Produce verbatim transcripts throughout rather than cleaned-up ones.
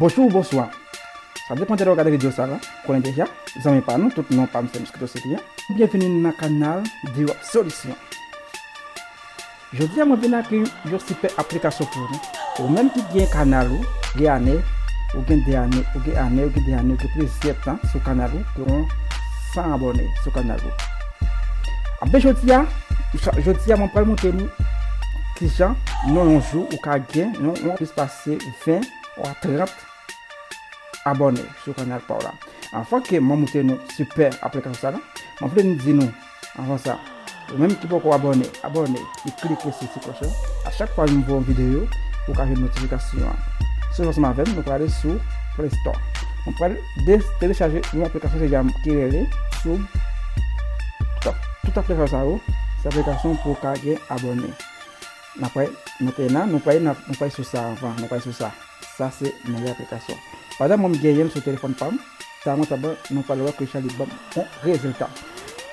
Bonjou, bonswa. Sa depann de lè w gade videyo sa la. Konnen deja, zanmi pa nou, tout non pa m se Mosquito City a. Byenvini nan kanal Dirop Solution. Jodi a mwen vin ak yon sipè aplikasyon pou nou. Ou menm ki gen kanal ou, gen ane, ou gen de ane, ou gen ane, ou gen de ane, ou gen plizyè tan sou kanal ou, ke w san abòne sou kanal ou. Anben jodi a, jodi a mwen pral montre nou kijan nan yon jou ou ka gen yon, yon plis pase ven ou a trant abòne sou kanal pa w la. Anvan ke mwen montre nou sipè aplikasyon sa la, mwen vle di nou, anvan sa, ou menm ki poko abòne, abòne, e klike sou ti klòch lan. A chak fwa m voye yon videyo, ou ka jwenn notifikasyon an. Sou ansanm avè m, nou prale sou Play Store. Nou pral de-, telechaje yon aplikasyon ki rele Sub Top. Tout aplikasyon sa yo, se aplikasyon pou w ka gen abòne. N ap pral, nou te nan, nou pral, nou pral sou sa anvan, nou pral sou sa. Sa se meyè aplikasyon. Pandan mwen m genyen l sou telefòn pa m, sa mwen sa ban, nou pral wè ke jan li ban m bon rezilta.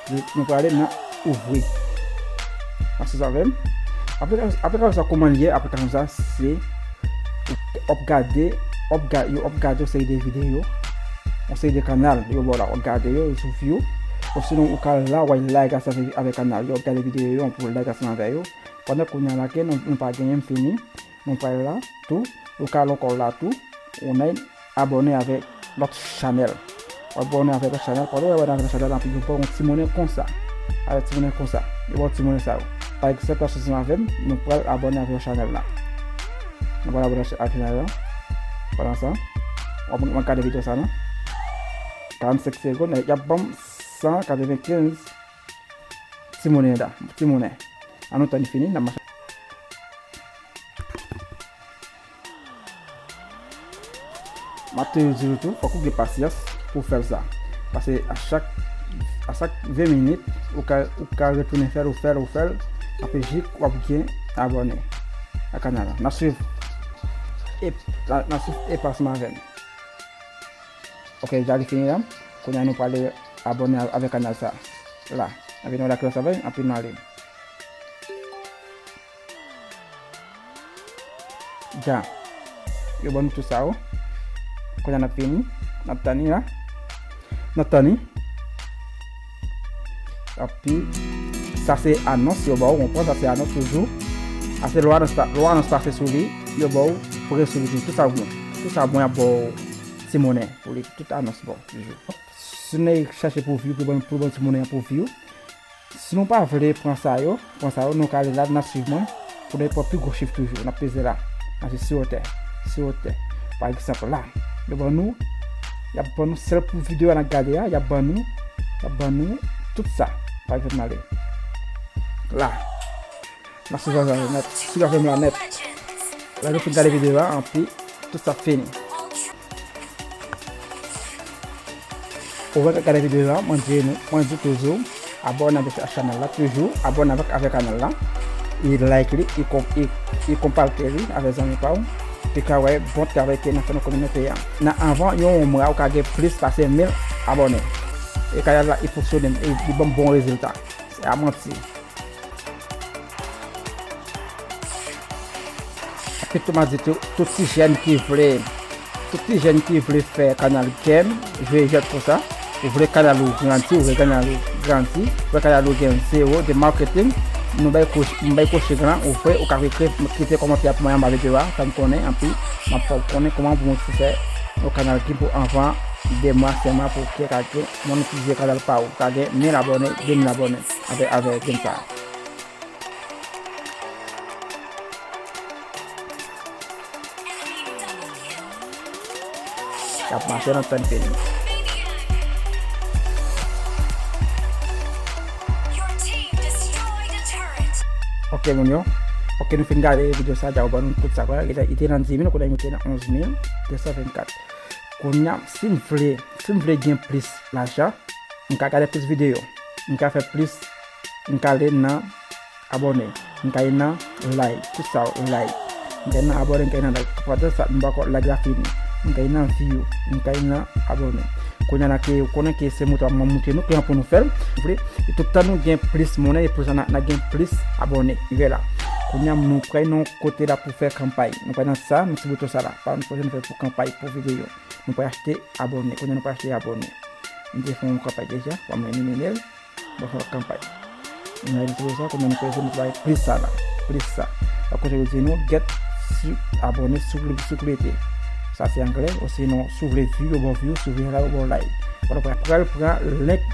Nou, nou prale nan ouvri. Ansanm avè m. Aplikasyon, aplikasyon sa kòman l ye, aplikasyon sa se w ap gade, w ap ga-, yo ap gade yon seri de videyo, yon seri de kanal yo ba w la, w ap gade yo, yo sou view. Osinon ou ka la, w al like ansanm avè kanal yo, w ap gade videyo yo, pou w like ansanm avè yo. Pandan kounye a la ke nou, nou pa genyen, m fini. Nou pral la tou, ou ka al ankò la tou, ou nan abòne avèk lòt chanèl. Ou abòne avèk lòt chanèl, pandan ou abòne avèk lòt chanèl, anpi yo ba w yon ti monnen konsa. Avèk ti monnen konsa. Yo ba w ti monnen sa yo. Pa egzanp, la sou ansanm avè m, nou pral abòne avèk chanèl la. Nou pral abòne avèk chanèl la. Pandan sa, w ap, w ap gade videyo sa nan karannsenk segonn, y ap ban m san katrevenkenz ti monnen la, ti monnen. An nou tann li fini, n ap mache. M ap toujou di nou tou, fòk ou gen pasyans pou w fè l sa. Paske a chak, a chak ven minit, ou ka, ou ka retounen fè l, ou fè l, ou fè l, anpi jis w ap gen abòne a kanal la. N ap swiv e, n ap swiv e pa ansanm avè m. Ok, deja li fini la. Kounye a nou prale abòne avèk kanal sa la. Anpi nou like sa, anpi nou ale. Dja. Yo ban nou tout sa yo. Kounye a n ap fini. N ap tann li la. N ap tann li. Anpi sa se anons yo ba w, konprann, sa se anons toujou. Ase lè w anons pa, lè w anons pase sou li, yo ba w premye sou li toujou. Tout sa bon. Tout sa bon, y ap ba w ti monnen pou li. Tout anons ba w toujou. Si w nan chèche pou view, pou ban, pou ban ti monnen an pou view. Si nou pa vle pran sa yo, pran sa yo, nou ka ale la, n ap swiv mwen, pou nou pran pi gwo chif toujou. N ap peze la. N ap swiv si wotè, si wotè. Pa egzanp, la, yo ban nou, y ap ban nou sèl pou videyo a n ap gade a, y ap ban nou, y ap ban nou tout sa. Pa egzanp, n ale. La. N ap swiv avè m la nèt. Swiv avè m la nèt. Lè nou fin gade videyo a, anpi tout sa fini. Ou wè k ap gade videyo a, mwen di nou, mwen di toujou, abòne avèk chanèl la toujou, abòne avèk, avèk kanal la, e like li, e, e, e konpate li avèk zanmi pa w, pou ka wè bon travay ke n ap fè nan kominote a. Nan anvan yon mwa, ou ka gen plis pase mil abòne. E kanal la, e fonksyone, e li ban m bon rezilta. Se pa manti. Anpi tou m a di tou, tout ti jèn ki vle, tout ti jèn ki vle fè kanal game, jwe jwèt konsa, ou vle kanal ou grandi, ou vle kanal ou grandi, ou vle kanal ou gen zewo de marketing, nou bay kouch, m bay kouch gran, ou vle, ou ka ekri, kite kòmantè pou mwen anba videyo a, fè m konnen, anpi m ap fè w konnen kòman pou mwen fè yon kanal game pou anvan de mwa, senk mwa, pou ke ka gen monetize kanal pa ou, ka gen mil abòne, de mil abòne. Avèk, avèk game sa. Y ap mache nan tan fini. Ok, moun yo. Ok, nou fin gade videyo sa, dja ou ban nou tout sa, kwè. Li te, li te nan dis mil, kounye a li monte nan onz mil de san vennkat. Kounye a, si m vle, si m vle gen plis lajan, m ka gade plis videyo. M ka fè plis, m ka ale nan abòne. M ka ale nan like, tout sa, like. M ka ale nan abòne, m ka ale nan like. Pandan sa, m poko like la fini. M ka ale nan view, m ka ale nan abòne. Kounye a la ke, ou konnen ke se montre, m montre nou kijan pou nou fè l. Vle, e tout tan nou gen plis monnen, e pou sa n a, n a gen plis abòne. Rive la. Kounye a, nou prè nan kote la pou fè kanpay. Nou prè nan sa, nan ti bouton sa la. Pa nou prè nou fè pou kanpay, pou videyo. Nou prè achte abòne. Kounye a, nou prè achte abòne. M te fè yon kanpay deja, ban mwen elimine l. Ban fè kanpay. Nou al sou sa, kounye a, nou prè nou bay plis sa la. Plis sa. Akoz yo di nou, get si abòne si w klike. Sa se anglè, osinon, si w vle view, yo ba w view, si w vle like, yo ba w like. Kounye a, nou prè pral pran link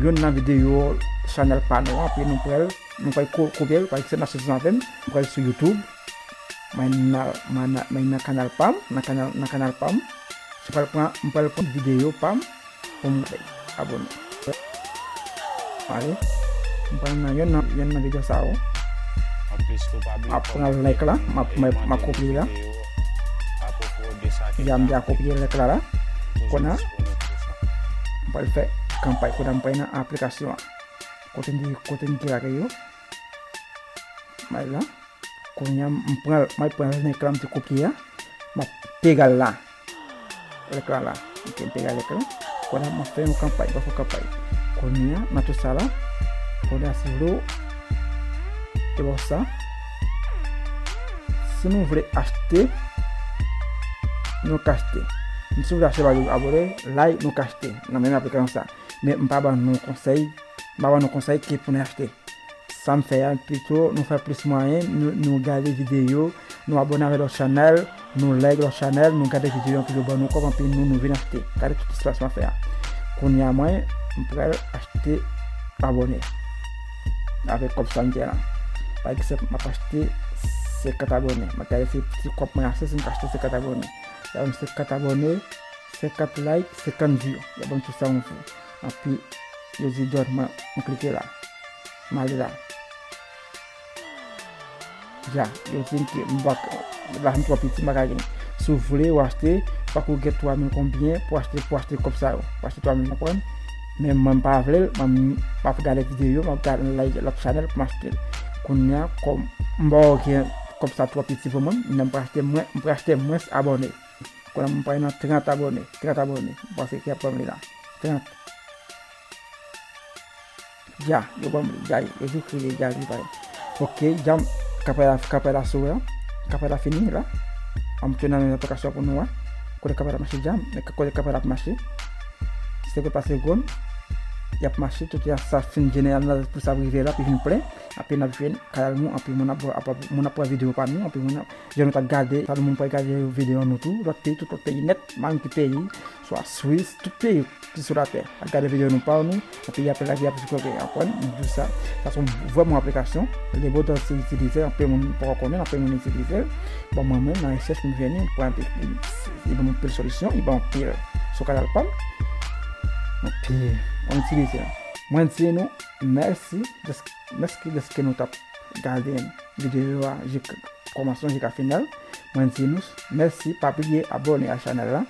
youn nan videyo chanèl pa nou an, epi nou prè Nou pral ko-, kopye l, pa egzanp, n ap soti nan avè m, nou pral sou YouTube. Mwen nan, mwen nan, mwen nan kanal pa m, nan kanal, nan kanal pa m. M pral pran, m pral pran videyo pa m pou m fè abòne. Ale, m pral nan youn nan, youn nan videyo sa yo. M ap pran link la, m ap, m ap, m ap kopye la. Ya, m deja kopye link la la. Kounye a, m pral fè kanpay, kounye a m pral nan aplikasyon an. Kote m di, kote m di lage yo. Bay la. Kounye a, m pran, m al pran link la, m te kopye a. M ap pega l la. Link la la. Ok, m pega link la. Kounye a, m ap fè yon kanpay, m ap fè yon kanpay. Kounye a, nan tout sa la. Kounye a, si w vle, e bon sa. Si nou vle achte, nou ka achte. Si w vle achte, ba yo abòne, like, nou ka achte. Nan menm aplikasyon sa. Men m pa ban nou konsèy, m pa ban nou konsèy ki pou n achte. Sa m fè a, pito nou fè plis mwayen, nou, nou gade videyo, nou abòne avèk lòt chanèl, nou like lòt chanèl, nou gade videyo anpil yo ban nou kòb, anpi nou, nou vin achte. Gade tout espas m ap fè a. Kounye a mwen, m pral achte abòne. Avèk kòb sa m gen la. Pa egzanp, m ap achte senkant abòne. M ap gade se ti kòb mwen ase, si m ka achte senkant abòne. Sa ban m senkant abòne, senkant like, senkant view. Y ap ban m tout sa yon vou. Anpi, yo di done, mwen, m klike la. M ale la. Ya, yo di m ke m pa, lajan m twò piti, m pa ka gen. Si w vle, w achte, fòk ou gen twa mil konbyen pou achte, pou achte kòb sa yo. Pou achte twa mil, konprann? Men mwen, m pa vle l, mwen, m ap gade videyo, m ap gade like lòt chanèl pou m achte l. Kounye a, kòm m pa gen kòb sa twò piti pou mwen, m pral achte mwen, m pral achte mwens abòne. Kounye a m pral nan trant abòne. Trant abòne. M panse ki ap ban m li la. Trant. Ya, yo ban m li. Ya, yo di kreye, ya, li bay. Ok, ya, kanpay la, kanpay la sou, kanpay la fini, la. An m tounen nan aplikasyon pou nou, wè. Kote kanpay la mache, ya, kote kanpay la ap mache. Segonn pa segonn, y ap mache, tout ya sa fin jeneral nan pou sa rive la, pi vin plen. Anpi n ap jwenn kanal nou, anpi moun ap, ap, moun ap wè videyo pa nou, anpi moun ap, jan nou t ap gade, sa moun pral gade videyo nou tou, lòt peyi, tout lòt peyi nèt, pa menm ki peyi, swa Swis, tout peyi ki sou latè, ap gade videyo nou pa nou, anpi y ap like, y ap sipòte, konprann, m di w sa, sa se yon vrèman aplikasyon, le monde entier itilize, anpil moun poko konnen, anpil moun itilize, bon, mwen menm, nan rechèch m vini, pran, li ban m anpil solisyon, li ban m anpil sou kanal pa m, anpi, mwen itilize. Mwen di nou, mèsi, dèske, mèsi dèske nou t ap gade videyo a jik kòmansman jika final. Mwen di nou mèsi, pa bliye abòne a chanèl la,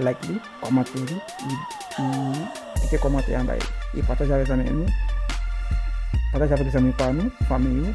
like li, kòmante li, e, e kite kòmantè anba li. E pataje avèk zanmi nou, pataje avèk zanmi pa nou, fanmi nou,